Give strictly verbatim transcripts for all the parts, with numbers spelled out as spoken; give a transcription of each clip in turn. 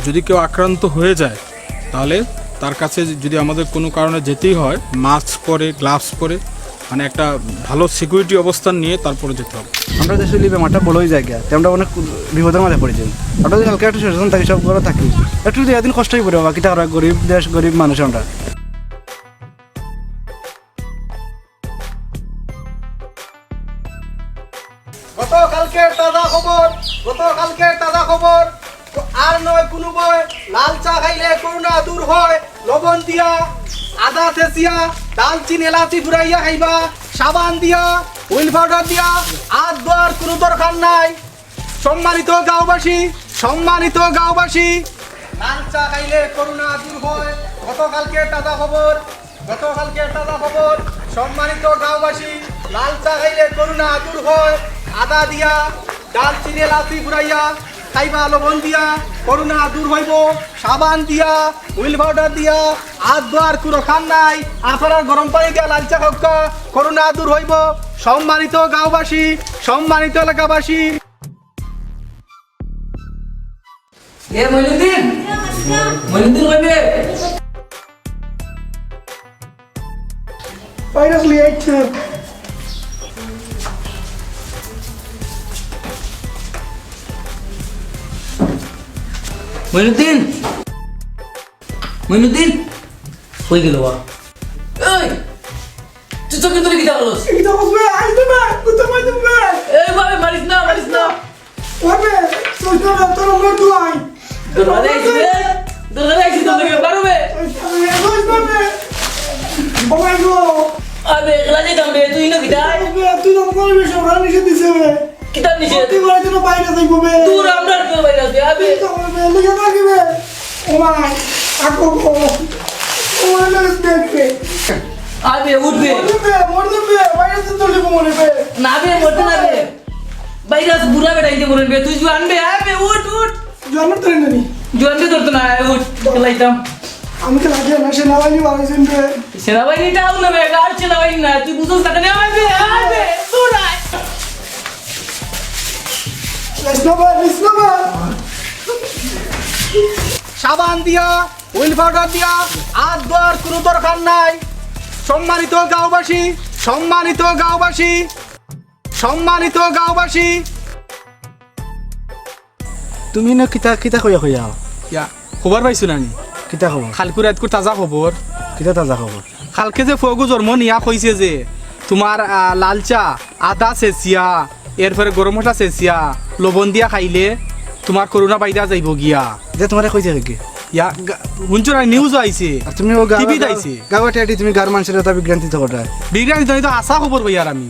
যদি কেউ আক্রান্ত হয়ে যায়, তাহলে তার কাছে যদি আমাদের কোনো কারণে যেতেই হয়, মাস্ক পরে, গ্লাভস পরে, মানে একটা ভালো সিকিউরিটি অবস্থান নিয়ে তারপরে যেতে হবে। আমরা দেশে লিবে মাঠটা বড় হয়ে যায় গিয়া, তে আমরা অনেক বিপদের মাঝে পড়ে যাই। আমরা যদি হালকা একটু সচেতন থাকি, সব ঘরে থাকি, একটু যদি একদিন কষ্ট হয়ে পড়ে বাবা, কিতা করা, গরিব দেশ, গরিব মানুষ আমরা। গতকালকের তাজা খবর, গতকালকের তাজা খবর। তো আর নয় কোনো ভয়, লাল চা খাইলে করোনা দূর হয়। লবণ দিয়া, আদা ছেঁচিয়া, দালচিনি এলাচি ফুরাইয়া খাইবা, সাবান দিয়া, হুইল পাউডার দিয়া, হাত ধোয়ার কোনো দরকার নাই। সম্মানিত গাঁওবাসী, সম্মানিত গাঁওবাসী, লাল চা খাইলে করোনা দূর হয়। গতকালকে তাজা খবর, গতকালকে তাজা খবর। সম্মানিত গাঁওবাসী, লাল চা খাইলে করোনা দূর হয়। আদা দিয়া, দালচিনি এলাচি ফুরাইয়া খাইবা, লবণ দিয়া করোনা দূর হইব। সাবান দিয়া, হুইল পাউডার দিয়া, হাত ধোয়ার কোনো কাম নাই। আপনারা গরম পানি দিয়া লাল চা খাউক্কা, করোনা দূর হইব। সম্মানিত গাঁওবাসী, সম্মানিত এলাকাবাসী। এ মইনুদ্দিন, মইনুদ্দিন কইবে? ভাইরাস লিয়ে আইছে। মইনুদ্দিন, মইনুদ্দিন, কই গেল বা? এই, তুই চোখে তুলে কিতা বলস? কিতা বলস বে? আইস না বে, কুত্তা মাইর দিমু বে। এই ভাই, মারিস না, মারিস না। ওরে, তুই তো না, তোর মুখ ধোয়াই। দরজা আইছি রে, দরজা আইছি, তোর লগে পারবে। ওই সামনে, ওই সামনে। ও মাই গো। আবে, একলা যাইতাম রে, তুই না কিতা? ওরে, তুই তো বলবি সব রানি সে দিছে রে। কিতা নিষেধ? তুই বলে তো বাইরে যাইবো বে। তোর আমরা তো বাইরে আছে, আবে। তুই তো বলবে, লইয়া যাবি বে। ও মাই, আকো গো। ও মাই, লইয়া দেখবে। আবে, উঠবে। মরবে, মরবে, বাইরে তো চলে মরবে। না বে, মরতে না বে। ভাইরাস বুড়া বেটা ইতে মরবে, তুই জোয়ান বে, আয় বে, উঠ, উঠ। জোয়ান ধরে না নি? জোয়ান বে ধরতো না, আয় উঠ, খেলাইতাম। আমি তো লাগে না, সেনাবাহিনী বাড়াইছেন বে। সেনাবাহিনীটাও না বে, আর সেনাবাহিনী না, তুই বুঝোস না কেন? আয় বে, আয় বে, দূর আয়। বিষ্ণুবা, বিষ্ণুবা। সাবান দিয়া, হুইল পাউডার দিয়া হাত ধোয়ার কোনো দরকার নাই। সম্মানিত গাঁওবাসী, সম্মানিত গাঁওবাসী, সম্মানিত গাঁওবাসী। তুমি না কিতা, কিতা কইয়া কইয়া আও? ইয়া, খবর পাইছো না নি? কিতা খবর? কালকু রাইতকুর তাজা খবর। কিতা তাজা খবর? কালকে যে ফুয়াগু জন্ম নিয়া কইছে যে তুমার, আহ, লাল চা, আদা ছেঁচিয়া, এরপরে গরম মশলা ছেঁচিয়া, লবণ দিয়া খাইলে তুমার করোনা বাইরা যাইবো গিয়া। যে তুমারে কইছে কে? ইয়া, গা-, হুনছো না, নিউজও আইছে। আর তুমি ও গা-, টিভিত গা-, আইছে। গাওয়া টেটি তুমি গার মানষরে তা বিভ্রান্তি তো কররা। বিভ্রান্তি তো, ই তো হাছা খবর কইয়ার আমি।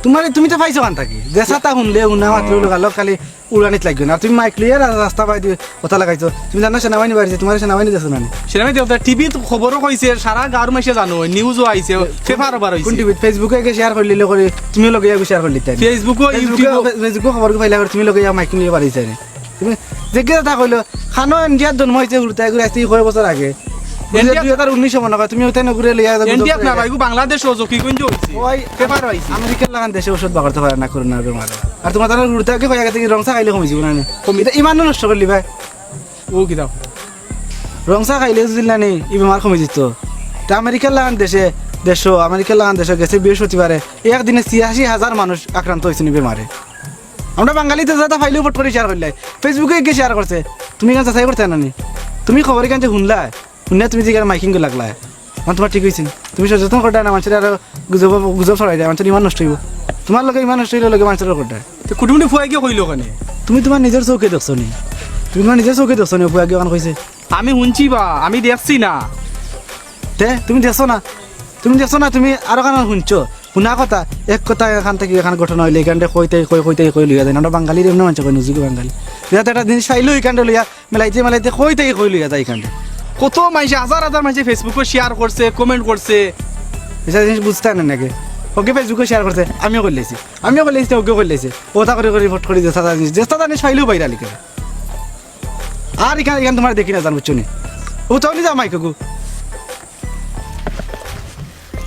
তুমারে, তুমি তো পাইছো কান থাকি। যে সাতা হুনলে, হুনা মাত্র লগালগ খালি উড়ানিত লাগবে না। আর তুমি মাইক লইয়া রা-, রাস্তা বায়দি কথা লাগাইছো। তুমি জানো সেনাবাহিনী বাড়িছে, তুমারে সেনাবাহিনী দেখছো না নি? সেনাবাহিনী দেখছো, টিভিত খবরও কইছে, সারা গাঁওর মাইনষে জানো, নিউজও আইছে, পেপারও বার অইছে। কোন টিভিত? Facebook-এ গিয়া শেয়ার করলিলে করি, তুমিও লগে গিয়া শেয়ার করলিতায় নি। Facebook-ও, Facebook-ও, YouTube-ও। Facebook-ও খবর ফাইলা করি, তুমি লগে গিয়া মাইক নিয়া বাড়ি যায়নি। তুমি যে গিয়ে তা কইলো, খানো ইন্ডিয়াত জন্ম হইছে, হুরুতায় ঘুরে আসতে কয় বছর আগে। বুঝলে, ইন্ডিয়াত দুই হাজার উনিশে মনে হয়, তুমি ওটাই না ঘুরে লইয়া যাও, ইন্ডিয়াত না ভাই, বাংলাদেশ ও জকিগঞ্জ হইছে। ওই পেপার হইছে। আমেরিকার লাগান দেশে ঔষধ বাগাড়তে পারে না করোনার বেমার। আর তুমার তারা হুরুতায় কইয়া গেছে কি রং চা খাইলে কমিযিবো না নি? কমি- ইটা ইমান নষ্ট করলি ভাই। ও কিতা? রং চা খাইলে যদি না নি, ই বেমার কমিযিতো। তা আমেরিকার লাগান দেশে, দেশো, আমেরিকার লাগান দেশো গেছে বৃহস্পতিবারে একদিনে ছিয়াশি হাজার মানুষ আক্রান্ত হইছে নি বেমারে। আমরা বাঙালিতে যেটা ফাইলেও ফট করি শেয়ার করলাই, Facebook-এ গিয়া শেয়ার করছে, তুমি ইখান যাচাই করতে না নি? তুমি খবর ইখান যে হুনলায়, হুনিয়া তুমি যে ইখান মাইকিং লাগলায়, মানে তুমার ঠিক হইছে নি? তুমি সচেতন করতায় না, মানষরে আরো গুজব, গুজব ছড়াই দেয়, মানষর ইমান নষ্ট হইবো। তুমার লগে ইমান নষ্ট হইলে লগে মানষর করতায়। তো কুটুমুটি ফুয়ায় গিয়া কইলো কেনে? তুমি তুমার নিজর চউখে দেখছো নি? তুমি তুমার নিজর চউখে দেখছো নি, ফুয়ায় গিয়া অখান কইছে? আমি হুনছি বা, আমি দেখছি না। তে, তুমি দেখছো না? তুমি দেখছো না, তুমি আরো কান হুনছো। হুনা কথা, এক কথা এখান থাকি এখান ঘটনা হইলে, এখানটা কইতে, কই, কইতে, কই লইয়া যায়। আমরা বাঙালির এমনি মানষে কই, নুজুকি বাঙালি। যাতে একটা জিনিস পাইলো, এখানটা লইয়া মেলাইতে, মেলাইতে, কইতে, কই লইয়া যায় এখানটা। কত মানষে, হাজার হাজার মানষে Facebook-ও শেয়ার করছে, কমেন্ট করছে। এটা জিনিস বুঝতে না নাকি? ওকে Facebook-ও শেয়ার করছে, আমিও করিলাইছি। আমিও করিলাইছি, ওকেও করিলাইছে। ওটা করে করে রিপোর্ট করি যে সাদা জিনিস, যে সাদা জিনিস পাইলেও বাইরে লিখে। আর এখান, এখান তুমার দেখি না জান, বুঝছো নি? ও তো নিজা মাইক গো।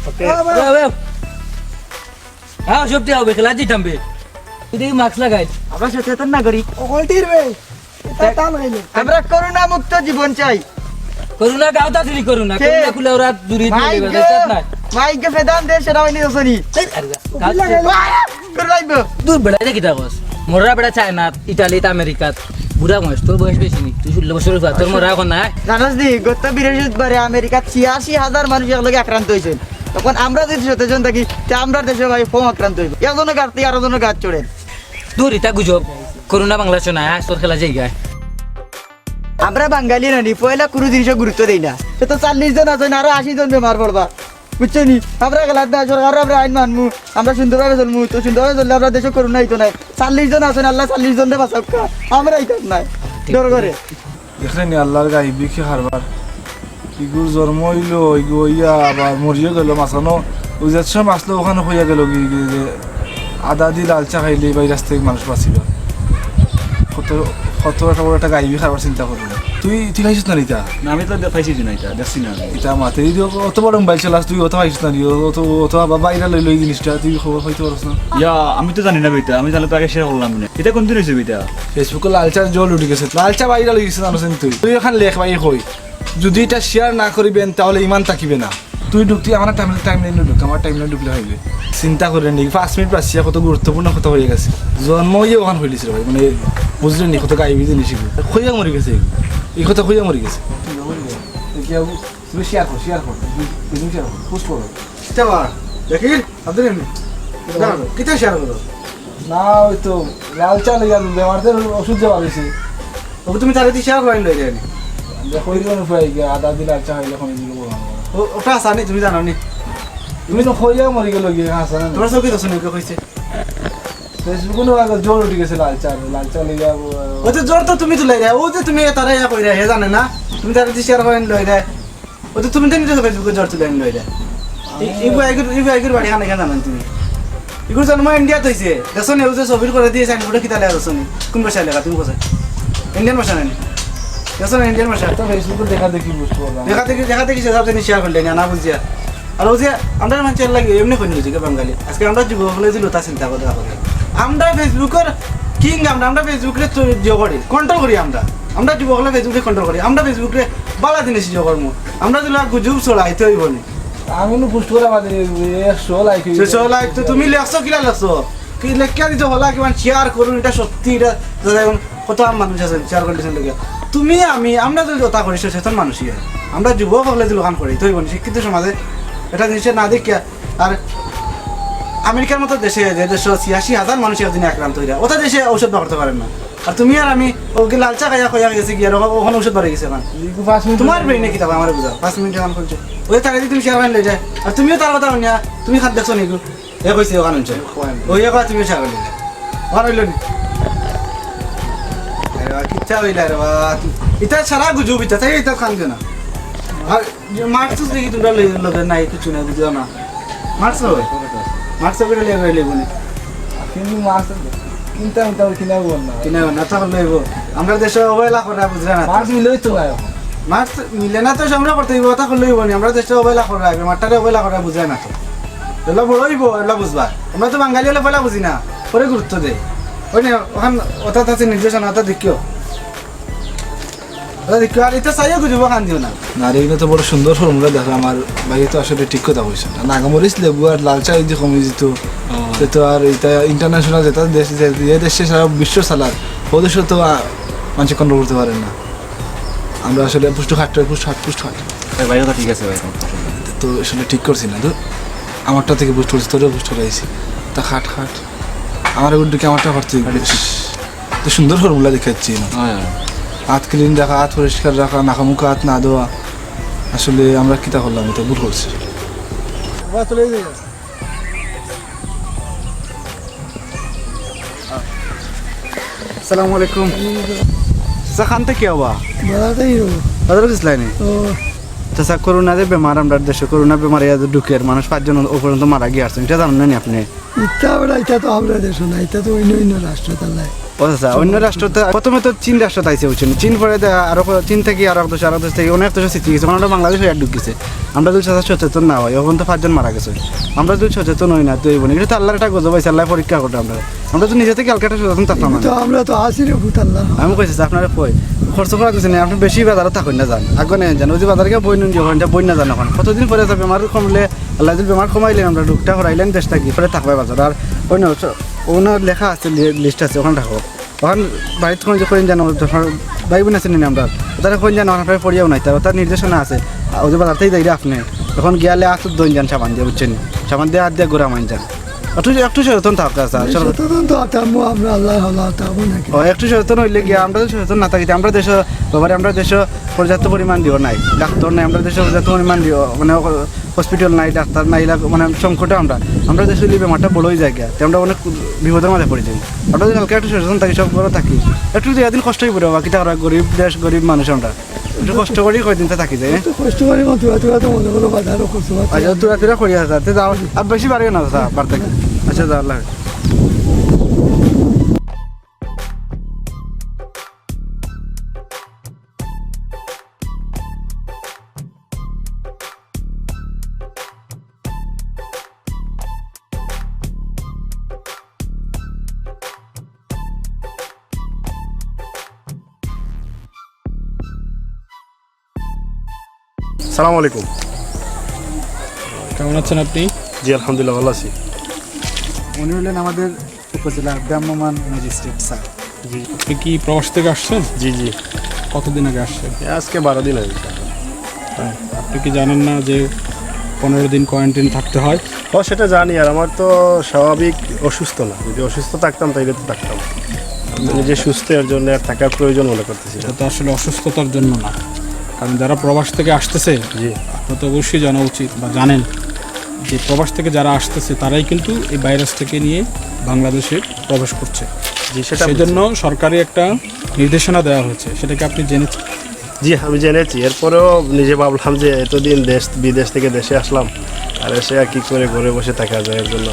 ওকে। হ্যাঁ, সব দিয়ে হবে, খেলা জিতাম বে। তুই দেখি মাস্ক লাগাই। আমরা সচেতন নাগরিক। অকলটির বে। টান খাইলে। আমরা করোনা মুক্ত জীবন চাই। করোনা গাঁওতা চুরি করোনা, কে? করোনা খুলে ওরা দূরে চলে মাইক গেছে, গো, চাপ নাই। মাইক গো, ফেদান দে, সেনাবাহিনী দোষনি। এই, আরে, গাঁও চুরি। আহ! করোনা আইবো। দূর বেটা, এটা কিতা কস? মরা বেটা চায়না, ইটালিত, আমেরিকাত। বুড়া বয়স, তোর বয়স বেশি নি। তুই ষোলো বছর হইবা, তোর মরা এখন নাই। জানোস নি, গত বৃহস্পতিবারে আমেরিকাত ছিয়াশি হাজার মানুষ একলগে আক্রান্ত হইছে। তখন আমরা যদি সচেতন থাকি, তে আমরা দেশে ভাই কম আক্রান্ত হইব। একজনের গাড়ি আরো জনের গাড়ি চড়ে। দূর, ইটা গুজব। করোনা বাংলাদেশে নাই, আয়, তোর খেলা যাই গায়। আমরা বাঙালি নানি, পয়লা কুরু জিনিসে গুরুত্ব দেই না। সে তো চল্লিশ জন আছে, আরো আশি জন বেমার পড়বা, বুঝছো নি? আমরা গেলাত না, সরকার আমরা আইন মানমু, আমরা সুন্দরভাবে চলমু, তো সুন্দরভাবে চললে আমরা দেশে করোনা হইতো নাই। চল্লিশ জন আছেন, আল্লাহ চল্লিশ জনরে বাঁচাউক্কা, আমরা ইতাম নাই, ডর করে। দেখলে নি আল্লাহর গাইবি কি হারবার? ইগুর জন্ম হইলো, ইগু হইয়া আবার মরিও গেল, মাসানো। ওই যে সময় আসলো, ওখানে হইয়া গেল কি, কি যে আদা দি লাল চা খাইলে এই ভাইরাস থেকে মানুষ বাঁচিবা। কত, কত একটা বড় একটা গাইবি খাবার চিন্তা করবি। তুই, তুই খাইছিস না ইতা? না, আমি তো দে-, খাইছি না ইতা, দেখছি না আমি। ইতা মাতে, এই যে অত বড় মোবাইল চালাস তুই, অত খাইছিস না নি, অত, অত আবার বাইরে লইলো এই জিনিসটা, তুই খবর হইতে পারস না? ইয়া, আমি তো জানি না বেটা, আমি জানলে তো আগে শেয়ার করলাম না। এটা কোন দিন হয়েছে বেটা? Facebook-ও লাল চা জল উঠি গেছে, লাল চা বাইরে লই গেছে, জানোস নি তুই? তুই ওখানে লেখ ভাই, কই যদি ইটা শেয়ার না করিবেন, তাহলে ইমান থাকিবে না। তুই ঢুক, তুই আমার টাইম, টাইমলাইনে ঢুক, আমার টাইমলাইনে ঢুকলে হইবে। চিন্তা করে নি, পাঁচ মিনিট বাঁচিয়া কত গুরুত্বপূর্ণ কথা হয়ে গেছে। জন্ম হইয়া ওখান হইলিস রে ভাই, মানে, বুঝলে নি, কত গাইবি জিনিস এগুলো। কইয়া মরি গেছে, এই কথা কইয়া মরি গেছে। তুমি শেয়ার কর, শেয়ার কর, তুমি শেয়ার কর, পোস্ট করো। কিতা বা? দেখি, আব্দুল এমনি। দাঁড়াও, কিতা শেয়ার করো? না, ওই তো লাল চা লইয়া বেমারদের ওষুধ যে বার হইছে। ওকে তুমি তারে দি শেয়ার করাই লই যায়নি। দেখো, ওই জন্য প্রায় গিয়া আদা দি লাল চা খাইলে কোনো দিকে বলবো না। ও, ওটা আসানি, তুমি জানো নি? তুমি তো কইয়া মরি গেল গিয়া, হাসা না? তোমার চোখে তো শুনে ওকে কইছে। Facebook-ও আগে জোর উঠি গেছে লাল চা, লাল চা লইয়া ও, ওই তো জোর তো তুমি তুলাই দেয়, ও যে তুমি তারা ইয়া কইরা, হে জানে না? তুমি তারে দি শেয়ার করাই লই দেয়। ও তো তুমি তো নিজে Facebook-ও জোর তুলে আনলো এটা। ই-, ইগু আইগুর, ইগু আইগুর বাড়ি খানে কেন জানো তুমি? ইগুর জন্ম ইন্ডিয়াত হইছে। দেখছো নি, ও যে ছবির করে দিয়ে সাইনবোর্ডে কিতা লেখা দেখছো নি? কোন ভাষায় লেখা তুমি কোথায়? ইন্ডিয়ান ভাষা নানি? দেখছো না ইন্ডিয়ান ভাষা? তো Facebook-ও দেখা দেখি বুঝতে পারলাম। দেখা দেখি, দেখা দেখি সে সব জিনিস শেয়ার করলে না, না বুঝিয়া। আর ও যে আমরা মানুষের লাগে এমনি কই নিয়েছি বাঙালি। আজকে আমরা যুবক হলে দিল তা চিন্তা করে রাখো। আমরা Facebook-এর কিং আমরা, আমরা Facebook-রে তো ইয়ে করি, কন্ট্রোল করি আমরা। আমরা যুবক হলে Facebook-রে কন্ট্রোল করি। আমরা Facebook-রে বালা জিনিস ইয়ে করবো। আমরা যেগুলা গুজব ছড়াইতে হইব নি। আমি নু পোস্ট করা বাদে একশো লাইক হইব। সে শো লাইক তো তুমি লেখছো, কিলা লেখছো? কি লেখিয়া দিতে হলা, কিমান শেয়ার করুন, এটা সত্যি, এটা দাদা, এখন কত আম মানুষ আছেন শেয়ার করে দিচ্ছেন লেখিয়া। তুমি আমি, আমরা যদি ওটা করি, সচেতন মানুষই হয়। আমরা যুবক হলে যদি ওখান করি, তো হইব নি, শিক্ষিত সমাজে এটা জিনিসটা না দেখিয়া। আর আমেরিকার মতো দেশে, যে দেশে ছিয়াশি হাজার মানুষ একদিনে আক্রান্ত হইরা, ওটা দেশে ঔষধ বার করতে পারেন না। আর তুমি আর আমি ওকে লাল চা খাইয়া খাইয়া গেছি গিয়া, ওখানে ঔষধ বার হয়ে গেছে এখন। পাঁচ মিনিট তোমার ব্রেইনে কি থাকবে আমার বুঝা? পাঁচ মিনিট এখন করছো। ওই তারা তুমি শেয়ার করে লই যায়। আর তুমিও তার কথা শুনিয়া, তুমি খাত দেখছো নি গো? এ কইছে ওখানে হচ্ছে। ওই এবার তুমি শেয়ার করে লই যায়। ওখানে হইল নি? আরে বাবা, কিচ্ছা হইল রে বাবা। ইটা সারা গুজব, ইটা তাই ইটা খান কেন? আর মার্কস দেখি তোমরা লই-, লগে নাই, কিছু নাই, বুঝলাম না। মার্কস হবে? মার্কস হবে, এটা লেগে লইব নি। কিন্তু মার্কস কিনতাম, কিনতাম, কিনা বল না। কিনা না, তখন লইব। আমরা দেশে অবহেলা করা বুঝলে না তো। মার্কস মিলেই তো নাই এখন। মার্কস মিলে না তো, আমরা করতে হইব, তখন লইব নি। আমরা দেশে অবহেলা করা, মাঠটারে অবহেলা করা বুঝলে না তো। এগুলো বড় হইব, এগুলো বুঝবা। আমরা তো বাঙালি হলে পয়লা বুঝি না, পরে গুরুত্ব দেয়। ওই নে, ওখান ওটা আছে নির্দেশনা, ওটা দেখিও। আরে, আর এটা চাইও কিছু বাগান দিও না। না রে, এটা তো বড় সুন্দর ফর্মুলা দেখো, আমার ভাই তো আসলে ঠিক কথা কইছে। আর নাগামরিচ, লেবু আর লাল চা যদি কমে যেত, ও। সে তো আর এটা ইন্টারন্যাশনাল যেটা দেশ, যে, যে দেশে সারা বিশ্ব চালার, ও দেশে তো, আ, মানুষে কন্ট্রোল করতে পারে না। আমরা আসলে পুষ্ট খাট, পুষ্ট খাট, পুষ্ট খাট। ভাই, ওটা ঠিক আছে ভাই, কোনো সমস্যা নেই। তো আসলে ঠিক করছি না, ধর। আমারটা থেকে পুষ্ট করছি, তোরও পুষ্ট করাইছি। তা খাট, খাট। আমার ওগুলো কি আমারটা করতে হইবে? আরে, তো সুন্দর ফর্মুলা দেখাচ্ছি না। হ্যাঁ। হাত ক্লিন রাখা, হাত পরিষ্কার রাখা, নাকামুখা হাত না ধোয়া। আসলে আমরা কিতা করলাম, এটা ভুল করছি। আসসালামু আলাইকুম। চাচা, খান থেকে আবা? বাজার থেকে আবা। বাজারে গেছিলাই নি? ও। চাচা, করোনা যে বেমার, আমরা দেশে করোনা বেমার ইয়া যে ঢুকের, মানুষ পাঁচজন ও পর্যন্ত মারা গিয়া আসছেন, এটা জানেন না নি আপনি? ইতা আমরা, ইতা তো আমরা দেশে না, ইতা তো অন্য অন্য রাষ্ট্র তালাই। ও আচ্ছা, অন্য রাষ্ট্র তো, প্রথমে তো চীন রাষ্ট্র আইছে, বুঝছেন? চীন পরে দে-, আরো ক-, চীন থাকি আরো এক দেশে, আরো এক দেশ থাকি অনেক দেশে সৃষ্টি গেছে। এখন আমরা বাংলাদেশে এক ঢুক গেছে। আমরা যদি সচেতন না হই, এখন তো পাঁচজন মারা গেছে। আমরা যদি সচেতন হই না, তো হইব না। এটা তো আল্লাহর একটা গজব আছে, আল্লাহ পরীক্ষা করবে আমরা। আমরা তো নিজে থাকি হালকা একটা সচেতন থাকতাম না। তো আমরা তো আছি রে পুত আল্লাহ। আমি কইছি যে আপনারা কই খরচ করা দিচ্ছেন, আপনি বেশি বাজারও থাকেন না, যান আগে নেন, যান। ওই যে বাজারে গিয়ে বই নিন, যে ওখানটা বই না যান। এখন কতদিন পরে আছে বেমার কমলে, আল্লাহ যদি বেমার কমাইলেন, আমরা রোগটা হরাইলেন, দেশ থাকি পরে থাকবে বাজার। আর ওই না, ওনার লেখা আছে, লি-, লিস্ট আছে, ওখানে থাকো। ওখান বাড়িতে কোন যে কইন জানো, ভাই বোন আছে নি আমরা, তারা কইন জানো, আপনার পড়িয়াও নাই, তার তার নির্দেশনা আছে। আর ওই যে বাজারতেই যাইরা আপনি, এখন গিয়ালে আসুদ দইন যান সাবান দিয়ে, বুঝছেন? সাবান দিয়ে হাত দিয়ে ঘুরা মাইন যান। একটু, একটু সচেতন থাকতে আছে, আসলে। সচেতন তো থাকবো আমরা, আল্লাহ, আল্লাহ, থাকবো নাকি? ও, একটু সচেতন হইলে গিয়া, আমরা তো সচেতন না থাকি, আমরা দেশে, বাবারে, আমরা দেশে পর্যাপ্ত পরিমাণ দিও নাই, ডাক্তার নাই, আমরা দেশে পর্যাপ্ত পরিমাণ দিও, মানে, হসপিটাল নাই, ডাক্তার নাই, এলাকা, মানে, সংকটে আমরা, আমরা দেশে এই বেমারটা বড় হয়ে যায় গিয়া, তে আমরা অনেক বিপদের মাঝে পড়ে যাই। আমরা যদি হালকা একটু সচেতন থাকি, সব ঘরে থাকি, একটু দুই দিন কষ্ট হয়ে পড়ে, বাকি তো আমরা গরিব দেশ, গরিব মানুষ আমরা। একটু কষ্ট করি কয়দিন তো থাকি যাই, হ্যাঁ? একটু কষ্ট করি, মন তুরা তুরা তো মনে করো, বাজারও করতে পারছি। আচ্ছা, তুরা তুরা করি আছে, তে যাও, আর বেশি বাড়িও না, দাদা, বাড়তে। আচ্ছা, দাদা, আল্লাহ হাফেজ। সালাম আলাইকুম। কেমন আছেন আপনি? জি, আলহামদুলিল্লাহ, ভালো আছি। উনি হলেন আমাদের উপজেলা ভ্রাম্যমাণ ম্যাজিস্ট্রেট স্যার। জি। আপনি কি প্রবাস থেকে আসছেন? জি, জি। কতদিন আগে আসছেন? এ, আজকে বারো দিন হয়েছে। হ্যাঁ। আপনি কি জানেন না যে পনেরো দিন কোয়ারেন্টাইন থাকতে হয়? ও, সেটা জানি। আর আমার তো স্বাভাবিক অসুস্থ না, যদি অসুস্থ থাকতাম তাইলে তো থাকতাম। আমি তো নিজে সুস্থ, এর জন্য আর থাকার প্রয়োজন মনে করতেছি না। এটা তো আসলে অসুস্থতার জন্য না, কারণ যারা প্রবাস থেকে আসতেছে, জি। আপনার তো অবশ্যই জানা উচিত বা জানেন যে প্রবাস থেকে যারা আসতেছে তারাই কিন্তু এই ভাইরাসটাকে নিয়ে বাংলাদেশে প্রবেশ করছে। জি, সেটা সেই জন্য সরকারি একটা নির্দেশনা দেওয়া হয়েছে, সেটাকে আপনি জেনেছেন? জি, আমি জেনেছি। এরপরেও নিজে ভাবলাম যে এতদিন দেশ বিদেশ থেকে দেশে আসলাম, আর এসে আর কি করে ঘরে বসে থাকা যায় এর জন্য।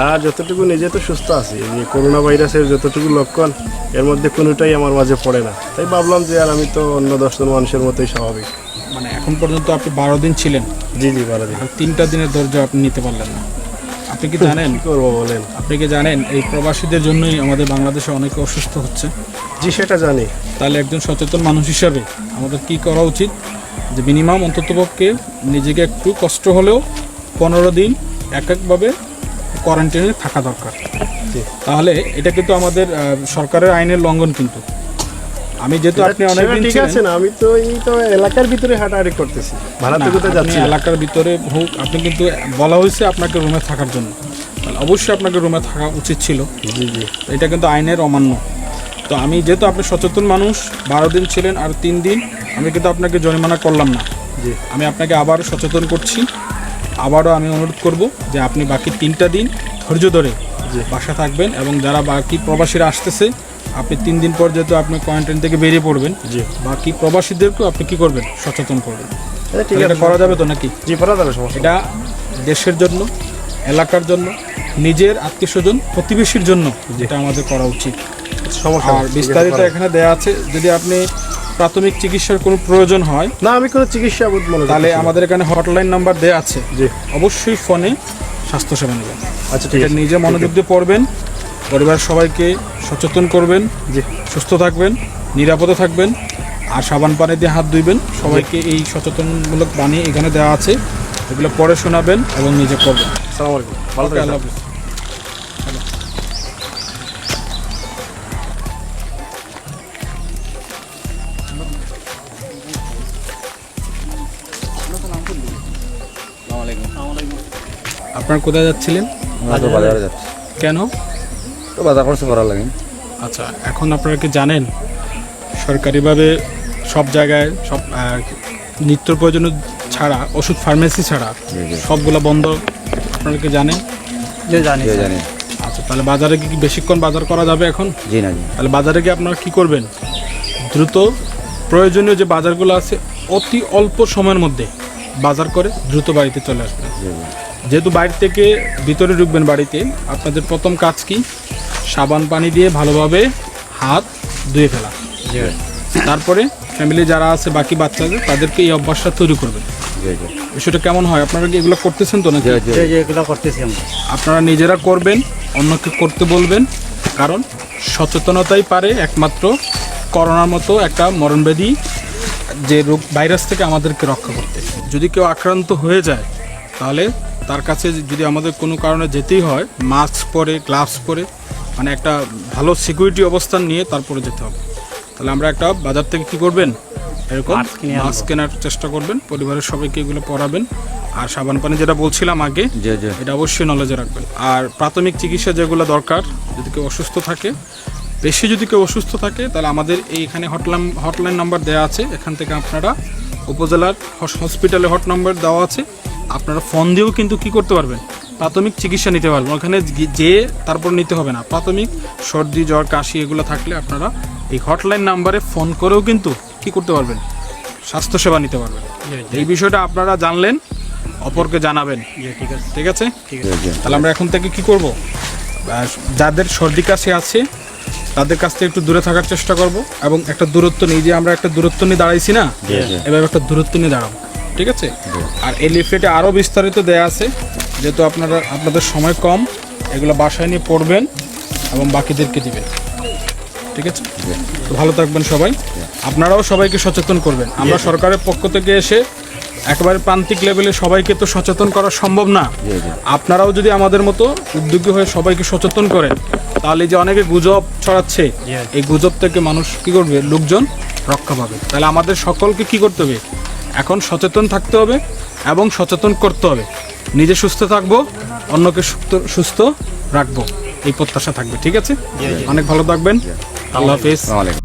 আর যতটুকু নিজে তো সুস্থ আছি, এই যে করোনা ভাইরাসের যতটুকু লক্ষণ, এর মধ্যে কোনোটাই আমার মাঝে পড়ে না। তাই ভাবলাম যে আর আমি তো অন্য দশজন মানুষের মতোই স্বাভাবিক। মানে, এখন পর্যন্ত আপনি বারো দিন ছিলেন। জি, জি, বারো দিন। আর তিনটা দিনের ধৈর্য আপনি নিতে পারলেন না। আপনি কি জানেন? কি করবো বলেন? আপনি কি জানেন এই প্রবাসীদের জন্যই আমাদের বাংলাদেশে অনেকে অসুস্থ হচ্ছে? জি, সেটা জানি। তাহলে একজন সচেতন মানুষ হিসাবে আমাদের কি করা উচিত? যে মিনিমাম অন্ততপক্ষে নিজেকে একটু কষ্ট হলেও পনেরো দিন এক একভাবে কোয়ারেন্টাইনে থাকা দরকার। জি। তাহলে এটা কিন্তু আমাদের, আহ, সরকারের আইনের লঙ্ঘন কিন্তু। আমি যেহেতু, সেটা, আপনি অনেক সেটা দিন ঠিক ছিলেন। আছে না, আমি তো এই তো এলাকার ভিতরে হাঁটাহাঁটি করতেছি, ভাড়া না, তো কোথাও আপনি যাচ্ছি না। এলাকার ভিতরে হোক, আপনি কিন্তু বলা হয়েছে আপনাকে রুমে থাকার জন্য, তাহলে অবশ্যই আপনাকে রুমে থাকা উচিত ছিল। জি, জি। এটা কিন্তু আইনের অমান্য। তো আমি যেহেতু আপনি সচেতন মানুষ, বারো দিন ছিলেন আর তিন দিন, আমি কিন্তু আপনাকে জরিমানা করলাম না। জি। আমি আপনাকে আবার সচেতন করছি, আবারও আমি অনুরোধ করব যে আপনি বাকি তিনটা দিন ধৈর্য ধরে জি। বাসা থাকবেন, এবং যারা বাকি প্রবাসীরা আসতেছে, আপনি তিন দিন পর যেহেতু আপনি কোয়ারেন্টাইন থেকে বেরিয়ে পড়বেন, জি। বাকি প্রবাসীদেরকেও আপনি কি করবেন? সচেতন করবেন। এটা ঠিক তাহলে এটা আছে। করা যাবে তো নাকি? জি, করা যাবে, সমস্যা নেই। এটা দেশের জন্য, এলাকার জন্য, নিজের আত্মীয় স্বজন, প্রতিবেশীর জন্য জি। এটা আমাদের করা উচিত। সমস্যা আর নেই, ঠিক আছে, বিস্তারিত করা যাবে। এখানে দেয়া আছে, যদি আপনি প্রাথমিক চিকিৎসার কোনো প্রয়োজন হয়, না, আমি কোনো চিকিৎসা বোধ মনে তাহলে করতেছি না। আমাদের এখানে হটলাইন নাম্বার দেয়া আছে। জি। অবশ্যই ফোনে স্বাস্থ্যসেবা নেবেন। আচ্ছা, ঠিক এটা আছে। নিজে মনোযোগ দিয়ে পড়বেন, পরিবার সবাইকে সচেতন করবেন, জি। সুস্থ থাকবেন, নিরাপদে থাকবেন, আর সাবান পানি দিয়ে হাত ধুইবেন। সবাইকে এই সচেতনমূলক বাণী এখানে দেওয়া আছে, এগুলো পড়ে শোনাবেন এবং নিজে করবেন। আসসালামু আলাইকুম, ভালো ওকে, থাকবেন, আল্লাহ স্যার। হাফিজ। আপনারা কোথায় যাচ্ছিলেন? আমরা তো বাজারে যাচ্ছি। কেন? তো বাজার খরচ করা লাগে। আচ্ছা, এখন আপনারা কি জানেন সরকারিভাবে সব জায়গায় সব, আহ, নিত্য প্রয়োজনীয় ছাড়া, ওষুধ ফার্মেসি ছাড়া জি, জি। সবগুলা বন্ধ? আপনারা কি জানেন? জি, জানি, জি, স্যার। জানি। আচ্ছা, তাহলে বাজারে কি বেশিক্ষণ বাজার করা যাবে এখন? জি না, জি। তাহলে বাজারে গিয়ে আপনারা কি করবেন? দ্রুত প্রয়োজনীয় যে বাজারগুলো আছে, অতি অল্প সময়ের মধ্যে বাজার করে দ্রুত বাড়িতে চলে আসবেন। জি, জি। যেহেতু বাইরে থেকে ভিতরে ঢুকবেন বাড়িতে, আপনাদের প্রথম কাজ কি? সাবান পানি দিয়ে ভালোভাবে হাত ধুয়ে ফেলা। তারপরে ফ্যামিলি যারা আছে, বাকি বাচ্চাদের, তাদেরকে এই অভ্যাসটা তৈরি করবেন। জি জি বিষয়টা কেমন হয়? আপনারা কি এগুলো করতেছেন তো নাকি? জি জি যে যে এগুলো করতেছি আমরা। আপনারা নিজেরা করবেন, অন্যকে করতে বলবেন, কারণ সচেতনতাই পারে একমাত্র করোনার মতো একটা মরণব্যাধি, যে রোগ ভাইরাস থেকে আমাদেরকে রক্ষা করতে। যদি কেউ আক্রান্ত হয়ে যায়, তাহলে তার কাছে যদি আমাদের কোনো কারণে যেতেই হয়, মাস্ক পরে, গ্লাভস পরে, মানে একটা ভালো সিকিউরিটি অবস্থান নিয়ে তারপরে যেতে হবে। তাহলে আমরা একটা বাজার থেকে কি করবেন, এরকম মাস্ক কিনে আনবো। মাস্ক কেনার চেষ্টা করবেন, পরিবারের সবাইকে এগুলো পরাবেন। আর সাবান পানি যেটা বলছিলাম আগে, জি জি এটা অবশ্যই নলেজে রাখবেন। আর প্রাথমিক চিকিৎসা যেগুলো দরকার, যদি কেউ অসুস্থ থাকে, বেশি যদি কেউ অসুস্থ থাকে, তাহলে আমাদের এইখানে হটলাইন হটলাইন নাম্বার দেওয়া আছে, এখান থেকে আপনারা উপজেলার হস- হসপিটালে হট নাম্বার দেওয়া আছে, আপনারা ফোন দিয়েও কিন্তু কি করতে পারবেন, প্রাথমিক চিকিৎসা নিতে পারবেন। ওখানে গি- যেয়ে তারপর নিতে হবে না। প্রাথমিক সর্দি, জ্বর, কাশি এগুলো থাকলে আপনারা এই হটলাইন নাম্বারে ফোন করেও কিন্তু কি করতে পারবেন, স্বাস্থ্যসেবা নিতে পারবেন। এই বিষয়টা আপনারা জানলেন, অপরকে জানাবেন। জি, ঠিক আছে। ঠিক আছে? ঠিক জি আছে। জি তাহলে আমরা এখন থেকে কি করব? আহ, যাদের সর্দি কাশি আছে, তাদের কাছ থেকে একটু দূরে থাকার চেষ্টা করব, এবং একটা দূরত্ব নিয়ে, যে আমরা একটা দূরত্ব নিয়ে দাঁড়াইছি না, জি জি এভাবে একটা দূরত্ব নিয়ে দাঁড়াবো। ঠিক আছে? আর এই লিফলেটে আরও বিস্তারিত দেয়া আছে, যেহেতু আপনারা, আপনাদের সময় কম, এগুলো বাসায় নিয়ে পড়বেন এবং বাকিদেরকে দিবেন। ঠিক আছে? তো ভালো থাকবেন সবাই। আপনারাও সবাইকে সচেতন করবেন। আমরা সরকারের পক্ষ থেকে এসে একেবারে প্রান্তিক লেভেলে সবাইকে তো সচেতন করা সম্ভব না। জি, জি। আপনারাও যদি আমাদের মতো উদ্যোগী হয়ে সবাইকে সচেতন করেন, তাহলে এই যে অনেকে গুজব ছড়াচ্ছে, এই গুজব থেকে মানুষ কি করবে, লোকজন রক্ষা পাবে। তাহলে আমাদের সকলকে কি করতে হবে? এখন সচেতন থাকতে হবে এবং সচেতন করতে হবে। নিজে সুস্থ থাকবো, অন্যকে সুস্থ সুস্থ রাখবো, এই প্রত্যাশা থাকবে। ঠিক আছে? অনেক ভালো থাকবেন। আল্লাহ হাফিজ। আসসালামু আলাইকুম।